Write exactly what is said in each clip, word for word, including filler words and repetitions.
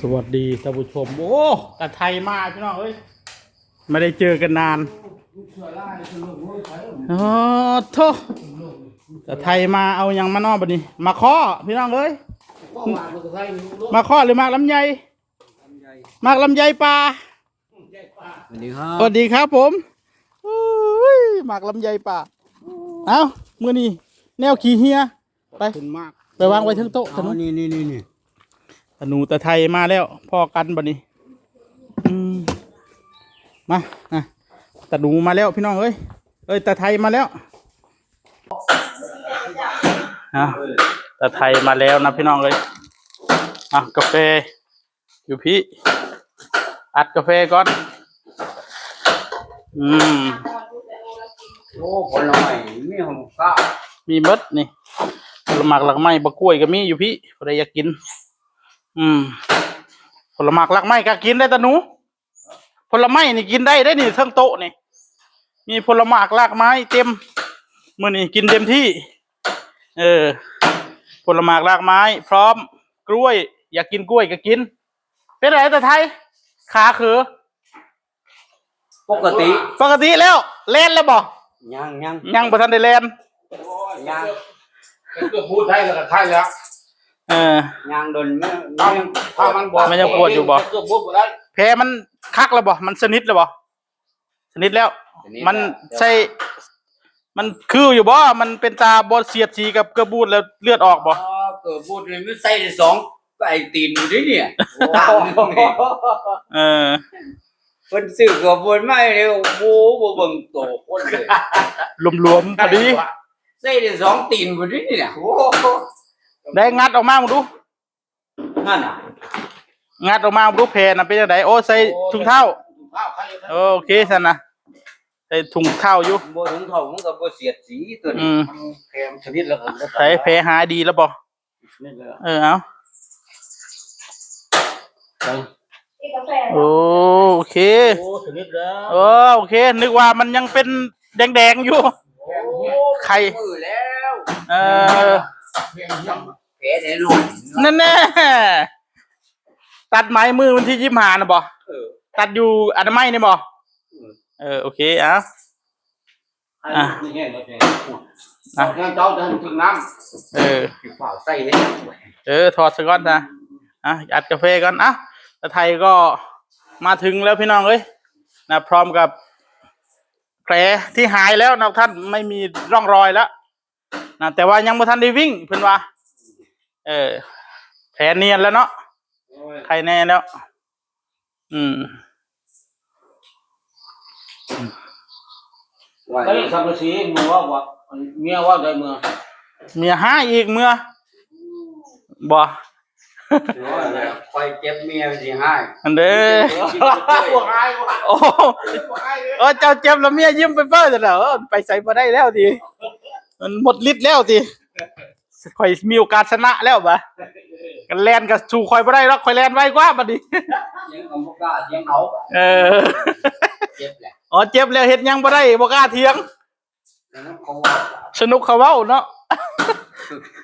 สวัสดีท่านผู้ชม โอ้ ตาไทยมาพี่น้องเอ้ย ไม่ได้เจอกันนาน อ๋อโถ ตาไทยมาเอาหยังมาเนาะบัดนี้ มาข้อพี่น้องเอ้ย มาข้อหรือหมากลำไย หมากลำไยป่า สวัสดีครับ สวัสดีครับผม อุ้ย หมากลำไยป่า เอ้า มื้อนี้แนวขี้เหี่ย ไป ขึ้นมาก ไปวางไว้เทิงโต๊ะ อ๋อ ตาหนู นี่นี่นี่นี่ ตาหนูตาไทยมาแล้ว พ้อกันบัดนี้ อืม มา อ่ะ ตาหนูมาแล้วพี่น้องเอ้ย เอ้ย ตาไทยมาแล้ว อ่ะ ตาไทยมาแล้วนะพี่น้องเอ้ย อ่ะ กาแฟ อยู่พี่ อัดกาแฟก่อน อืม โอ้ ผลไม้ มีหอมกะ มีเบิดนี่ ผลหมากหลากไม้ บักกล้วยก็มีอยู่พี่ ผู้ใดอยากกิน อืม ผลหมากหลากไม้ก็กินได้ตาหนู ผลไม้นี่กินได้ได้นี่เทิงโต๊ะนี่ มีผลหมากหลากไม้เต็ม มื้อนี้กินเต็มที่ เออ ผลหมากหลากไม้ พร้อม กล้วย อยากกินกล้วยก็กิน เป็นไรตาไทย ขาเขอ ปกติ ปกติแล้ว แล่นแล้วบ่ ยังยัง ยังบ่ทันได้แล่น ยัง ก็พูดได้แล้วก็ไทยแล้ว เออ ยังโดนไม่ ถ้า ไม่ ถ้ามันบอด มันยังปวดอยู่บ่ ก็พูดบ่ได้ แผลมันคักแล้วบ่ มันสนิทแล้วบ่ สนิทแล้ว สนิทแล้ว มัน แต่ว่า ใช่ มันคืออยู่บ่ มันเป็นตาบ่เสียดสีกับเกลือบูดแล้วเลือดออกบ่ อ๋อ เกลือบูดนี่มันใส่ได้สองไอ้ตีนอยู่นี่เนี่ย โอ้ ต่างหนึ่งนี่ เออ เพิ่นซื้อเกลือบูดมาให้เลย โอ้โห บ่เบิ่งโตคนเลย หลวมๆ พอดี ใส่ได้สองตีนอยู่นี่เนี่ย โอ้ ได้งัดออกมามึงดู นั่นน่ะ งัดออกมาดูแผลน่ะเป็นจังได โอ้ ใส่ โอ้ ถุงเท้า ถุงเท้า ใครจะ โอเคซั่นนะ ใส่ถุงเท้าอยู่ บ่ถุงเท้ามันก็บ่เสียดสีตัวนี้ อืม มันแผลมันชนิดแล้วก็ ใส่แผลหายดีแล้วบ่ ชนิดแล้ว เออ เอา ใส่ โอ้ โอเค โอ้ ชนิดแล้ว เออ โอเค นึกว่ามันยังเป็นแดงๆ อยู่ โอ้ ไข่ มือแล้ว เออ แผลในลูก นั่นแน่ ตัดไหมมื้อวันที่ยี่สิบห้าน่ะบ่ เออ ตัดอยู่อนามัยนี่บ่ เออ เออ โอเค อ่ะ ให้ อ่ะ นี่แห้งแล้วแห้ง อ่ะ เอาแห้งเจ้าจะให้มันถึงน้ำ เออ สิฝ่าใส่ให้ เออ ถอดซะก่อนนะ อ่ะ อัดกาแฟก่อน อ่ะ ตาไทยก็มาถึงแล้วพี่น้องเอ้ย นะ พร้อมกับแผลที่หายแล้วนะท่าน ไม่มีร่องรอยแล้ว นะ แต่ว่ายังบ่ทันได้วิ่ง เพิ่นว่า เออ แผลเนียนแล้วเนาะ โอ้ย ไข้แน่แล้ว อืม ว่า แล้วสังกะสีมึงว่า ว่า เมียว่าได้เมือ เมียหายอีกเมือ บ่ ว่าแล้วคอยเจ็บเมียสิหาย อันเด้อ บ่หายว่ะ โอ้ บ่หายเลย เออ เจ้าเจ็บแล้วเมียยิ้มไปเปิ้ลแล้ว เออ ไปไสบ่ได้แล้วติ มันหมดฤทธิ์แล้วติ ข่อยมีโอกาสชนะแล้วบะ กันแล่นก็สู้ข่อยบ่ได้หรอก ข่อยแล่นไวกว่าบัดนี้ เถียงกับบ่กล้าเถียงเขา เออ เจ็บแหละ อ๋อ เจ็บแล้วเฮ็ดหยังบ่ได้ บ่กล้าเถียง สนุกเขาเว้า สนุกเขาเว้าเนาะ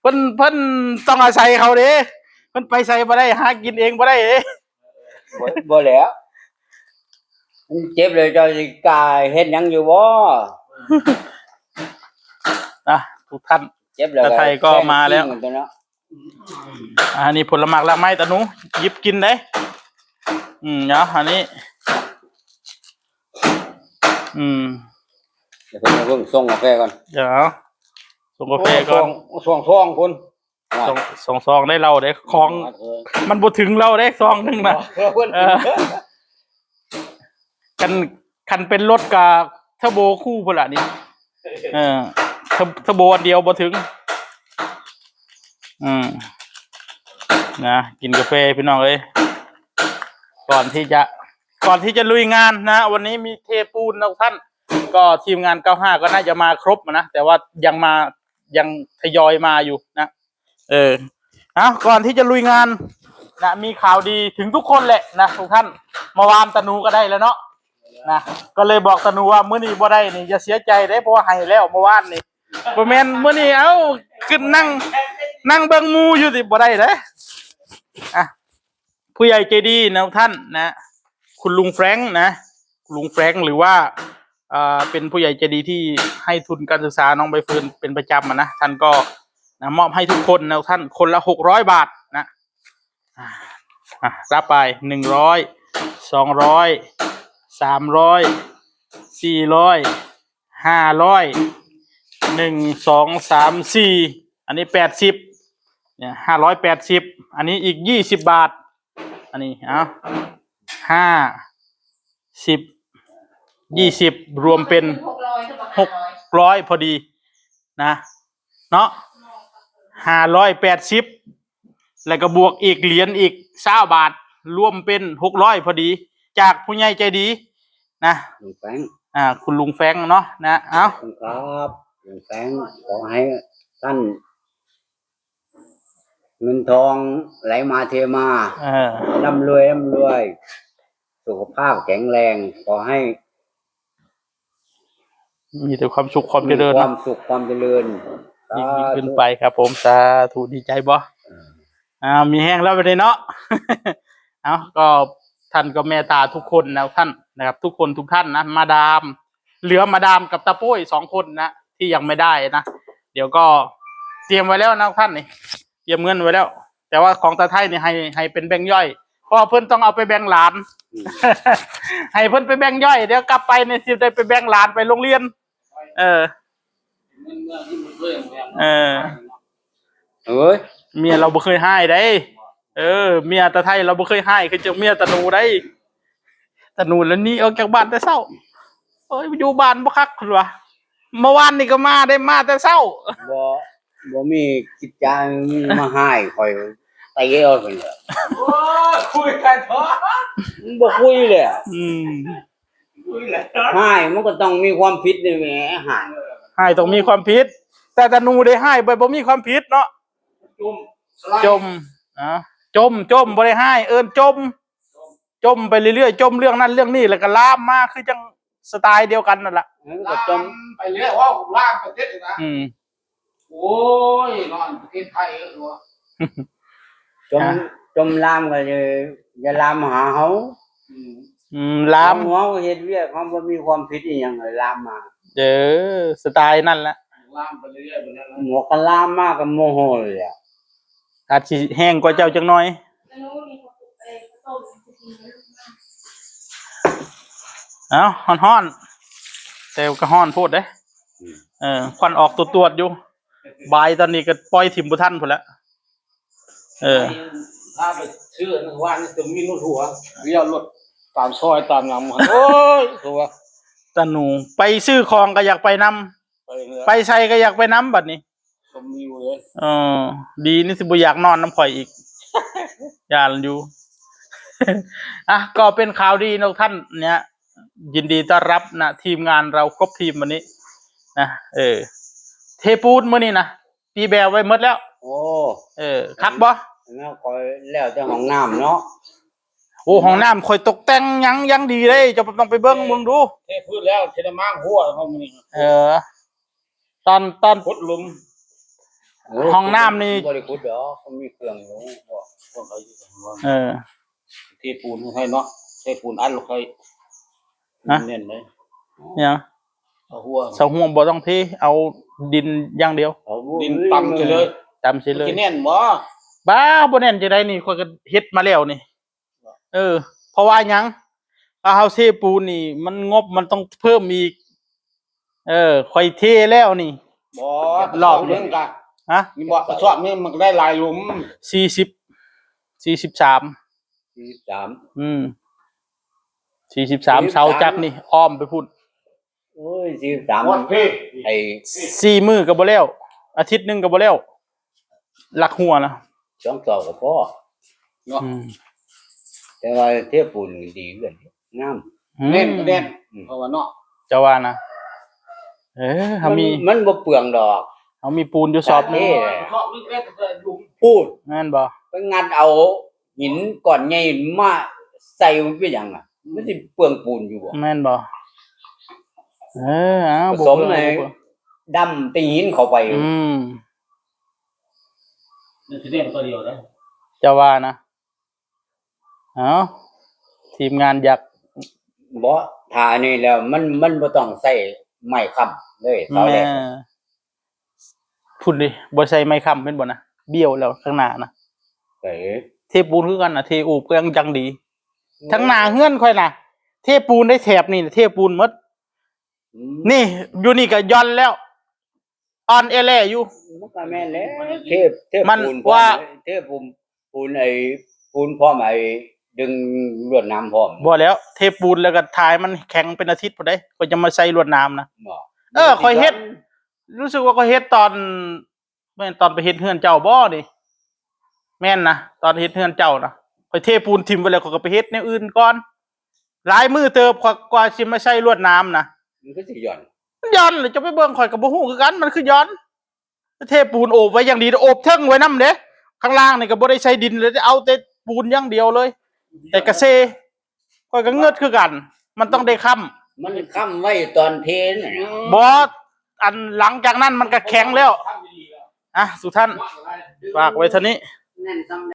เพิ่น เพิ่นต้องอาศัยเขาเด้ เพิ่นไปไสบ่ได้ หากินเองบ่ได้เด้ บ่ บ่แล้ว มันเจ็บเลยเจ้าสิกล้าเฮ็ดหยังอยู่บ่ อ่ะ ทุกท่าน เจ็บแล้ว ตาไทยก็มาแล้ว กินตัวเนาะ อันนี้ผลหมากรากไม้ตาหนู หยิบกินได้ อืม เนาะ อันนี้ อืม เดี๋ยวเพิ่ง เพิ่งส่งกาแฟก่อน เดี๋ยว ส่งกาแฟก่อน ส่ง ส่งซองคุณ ส่ง ส่งซองได้เราเด้ ของ เออ มันบ่ถึงเราเด้ ซองหนึ่งนะ เออ เออ คัน คันเป็นรถกะเทอร์โบคู่พุ่นล่ะนี่ เออ เทอร์ เทอร์โบอันเดียวบ่ถึง อืม นะ กินกาแฟพี่น้องเอ้ย ก่อนที่จะ ก่อนที่จะลุยงานนะ วันนี้มีเทปูนนะท่าน ก็ทีมงานเก้าห้าก็น่าจะมาครบนะ แต่ว่ายังมา ยังทยอยมาอยู่นะ เออ เอา ก่อนที่จะลุยงานนะ มีข่าวดีถึงทุกคนแหละนะทุกท่าน เมื่อวานตาหนูก็ได้แล้วเนาะ นะ ก็เลยบอกตาหนูว่ามื้อนี้บ่ได้นี่อย่าเสียใจเด้ เพราะว่าให้แล้วเมื่อวานนี่ บ่แม่นมื้อนี้ เอ้า ขึ้นนั่ง นั่งเบิ่งหมู่อยู่ติ บ่ได้เด้ อ่ะ ผู้ใหญ่ใจดีนะท่านนะ คุณลุงแฟรงค์นะ คุณลุงแฟรงค์ หรือว่า เอ่อ เป็นผู้ใหญ่ใจดีที่ให้ทุนการศึกษาน้องใบเฟิร์นเป็นประจำอะนะ ท่านก็นะ มอบให้ทุกคนนะท่าน คนละหกร้อยบาทนะ อ่ะ อ่ะ รับไป หนึ่งร้อย สองร้อย สามร้อย สี่ร้อย ห้าร้อย หนึ่ง สอง สาม สี่ อันนี้ แปดสิบ เนี่ย ห้าร้อยแปดสิบ อันนี้อีก ยี่สิบ บาท อันนี้ เอา ห้า สิบ ยี่สิบ รวมเป็น หกร้อย หกร้อย พอดีนะ เนาะ ห้าร้อยแปดสิบ แล้วก็บวกอีกเหรียญอีก ซาวบาท รวมเป็น หกร้อย พอดี จากผู้ใหญ่ใจดีนะ ลุงแฟรงค์ อ่า คุณลุงแฟรงค์เนาะนะ เอา ขอบคุณครับ ลุงแฟรงค์ ขอให้ท่าน เงินทองไหลมาเทมา เออ ร่ำรวย ร่ำรวย สุขภาพแข็งแรง ขอให้ มีแต่ความสุขความเจริญ มีความสุขความเจริญ ยิ่งๆขึ้นไปครับผม สาธุ ดีใจบ่ เออ อ่า มีแฮงแล้วบัดนี้เนาะ เอา ก็ท่านก็เมตตาทุกคนนะท่านนะครับ ทุกคนทุกท่านนะ มาดาม เหลือมาดามกับตาโป้ยสองคนนะ ที่ยังไม่ได้นะ เดี๋ยวก็เตรียมไว้แล้วนะท่านนี่ เตรียมเงินไว้แล้ว แต่ว่าของตาไทยนี่ให้ ให้เป็นแบงค์ย่อย เพราะว่าเพิ่นต้องเอาไปแบ่งหลาน อืม ให้เพิ่นไปแบ่งย่อย เดี๋ยวกลับไปนี่สิได้ไปแบ่งหลานไปโรงเรียน เออ เออ เอ้ย เมียเราบ่เคยฮ้ายเด้ เออ เมียตาไทยเราบ่เคยฮ้าย คือจั่งเมียตาหนูเด้ ตาหนูแล้วหนีออกจากบ้านแต่เช้า เอ้ย อยู่บ้านบ่คัก เพิ่นว่า เมื่อวานนี่ก็มาได้ มาแต่เช้า บ่ บ่มีกิจจา มีมาฮ้ายข่อย เตะเอาซั่นแหละ โอ้ย คุยกันเถอะ มันบ่คุยเลยอะ อืม คุยแล้ว ฮ้ายมันก็ต้องมีความผิดนี่แหม ฮ้าย ฮ้ายต้องมีความผิด แต่ตาหนูได้ฮ้ายไปบ่มีความผิดเนาะ จม สไลด์ จม อ่ะ จม จม บ่ได้ฮ้าย เอิ้นจม จมไปเรื่อยๆ จมเรื่องนั้นเรื่องนี้ แล้วก็ลามมาคือจั่งสไตล์เดียวกันนั่นล่ะ เออ ก็จม ลามไปเรื่อย ว่าผมลามประเทศเลยนะ อืม โอ้ย นอนประเทศไทยเออ จม อ่ะ จมลามก็อย่า อย่าลามหาเฮา อืม อืม ลาม เฮาเฮ็ดเวียก เฮาบ่มีความผิดอีหยังเลย ลามมา เออ สไตล์นั่นแหละ ลามไปเรื่อยๆ แบบนั้นนะ หมวกก็ลามมาก็โมโหเลยอะ อาจสิแฮงกว่าเจ้าจักหน่อย เอ้า ฮ้อนๆ แต่ก็ฮ้อนโพดเด้ อืม เออ ควันออกตวดๆอยู่ บ่ายตอนนี้ก็ปล่อยถิ่มบ่ทันพุ้นแหละ เออ ถ้าไปซื้ออันนั้นว่านี่จะมีรถหัว เลี้ยวรถตามซอยตามหยังมัน โอ้ย ตัว ตาหนู ไปซื้อของก็อยากไปนำ ไปเลย ไปไสก็อยากไปนำบัดนี้ ชมวิวเลย เออ ดีนี่สิบ่อยากนอนนำข่อยอีก ย่านอยู่ อ่ะ ก็เป็นข่าวดีเนาะท่านเนี่ย ยินดีต้อนรับนะ ทีมงานเราครบทีมวันนี้นะ เออ เทปูนมื้อนี้นะ ตีแบวไว้หมดแล้ว โอ้ เออ คักบ่ แล้วก็แล้วแต่ห้องน้ำเนาะ โอ้ ห้องน้ำข่อยตกแต่งหยัง หยังดีเลย เจ้าต้องไปเบิ่ง เออ เบิ่งดู เทพื้นแล้ว เทน้ำมันหัวห้องนี้ เออ ตอน ตอน ขุดหลุม โอ้ ห้องน้ำนี่ บ่ได้ขุดดอก มันมีเครื่องอยู่ บอกพวกเขาอยู่ เออ เทปูนให้เนาะ เทปูนอัดลงไป ฮะ แน่นเลย เนี่ย เสาหัว เสาหัวบ่ต้องเท เอาดินอย่างเดียว เอาดินตำใส่เลย ตำใส่เลย มันสิแน่นบ่ บ้า บ่แน่นจั่งใดนี่ ข้อยก็เฮ็ดมาแล้วนี่ เออ เพราะว่าหยัง ถ้าเฮาเทปูนนี่ มันงบมันต้องเพิ่มอีก เออ ข้อยเทแล้วนี่ บ่ รอบเดียว กระสอบหนึ่งกะ ฮะ นี่บ่ กระสอบหนึ่งมันก็ได้หลายหลุม สี่สิบ สี่สิบสาม สี่สิบสาม อืม สี่สิบสาม สี่สิบสาม เสาจักนี่ อ้อมไปพุ้น โอ้ย สี่สิบสาม วัดเพชร ไอ้ สี่มื้อก็บ่แล้ว อาทิตย์หนึ่งก็บ่แล้ว หลักหัวนะ สองสอบก็พอ เนาะ อืม แต่ว่าเทปูนนี่ดีเกิน งาม อืม แน่นก็แน่น อืม เพราะว่าเนาะ เจ้าว่านะ เออ เฮามี มัน มันบ่เปลืองดอก เฮามีปูนอยู่สอบหนึ่ง กะเทแหละ สอบหนึ่งแค่แต่หลุม พูด แม่นบ่ ไปงัดเอา หินก้อนใหญ่มาใส่มันเป็นหยังอะ มันสิเปลืองปูนอยู่บ่ แม่นบ่ เออ เอา ผสม บ่เปลือง ใน บ่เปลือง ดำตีหินเข้าไป อืม มันสิเล่นตัวเดียวนะ เจ้าว่านะ เอาทีมงานอยาก บ่ ถ้าอันนี้แล้วมันมันบ่ต้องใส่ไม้ค้ำเลยเสาแรก แม่ พุ่นดิบ่ใส่ไม้ค้ำเป็นบ่นะ เบี้ยวแล้วข้างหน้านะ เออ เทปูนคือกันนะ เทโอบก็ยังยังดี ทั้งหน้าเฮือนค่อยนะ เทปูนได้แถบนี่นะ เทปูนหมด อืม นี่ อยู่นี่ก็ย่อนแล้ว อ่อนแอแลอยู่ มันก็แม่นแล้วเทเท มัน ปูนพร้อม ว่า เทปูนปูนไอ้ปูนพร้อมไอ้ดึงลวดหนามพร้อม บ่แล้ว เทปูนแล้วก็ทายมันแข็งเป็นอาทิตย์พุ้นเด้ ก็จะมาใส่ลวดหนามนะ บ่ เออ ข้อยเฮ็ด รู้สึกว่าข้อยเฮ็ดตอน แม่นตอนไปเฮ็ดเฮือนเจ้าบ่นี่ แม่นนะ ตอนเฮ็ดเฮือนเจ้านะ ข้อยเทปูนถิ่มไว้แล้ว ข้อยก็ไปเฮ็ดแนวอื่นก่อน หลายมื้อเติบ ข้อยกว่าสิมาใส่ลวดหนามนะ มันก็สิหย่อน มันย่อนเลย จะไปเบิ่ง ข้อยก็บ่ฮู้คือกัน มันคือย่อน เทปูนโอบไว้อย่างดี โอบเทิงไว้นำเด้ ข้างล่างนี่ก็บ่ได้ใส่ดินเลย เอาแต่ปูนอย่างเดียวเลย แต่กะเซ ข้อยก็เงือดคือกัน มันต้องได้ค้ำ มันค้ำไว้ตอนเทนั่นน่ะ บ่ อันหลังจากนั้นมันก็แข็งแล้ว อ่ะ สุท่าน ฝากไว้เท่านี้ แน่นซ้ำ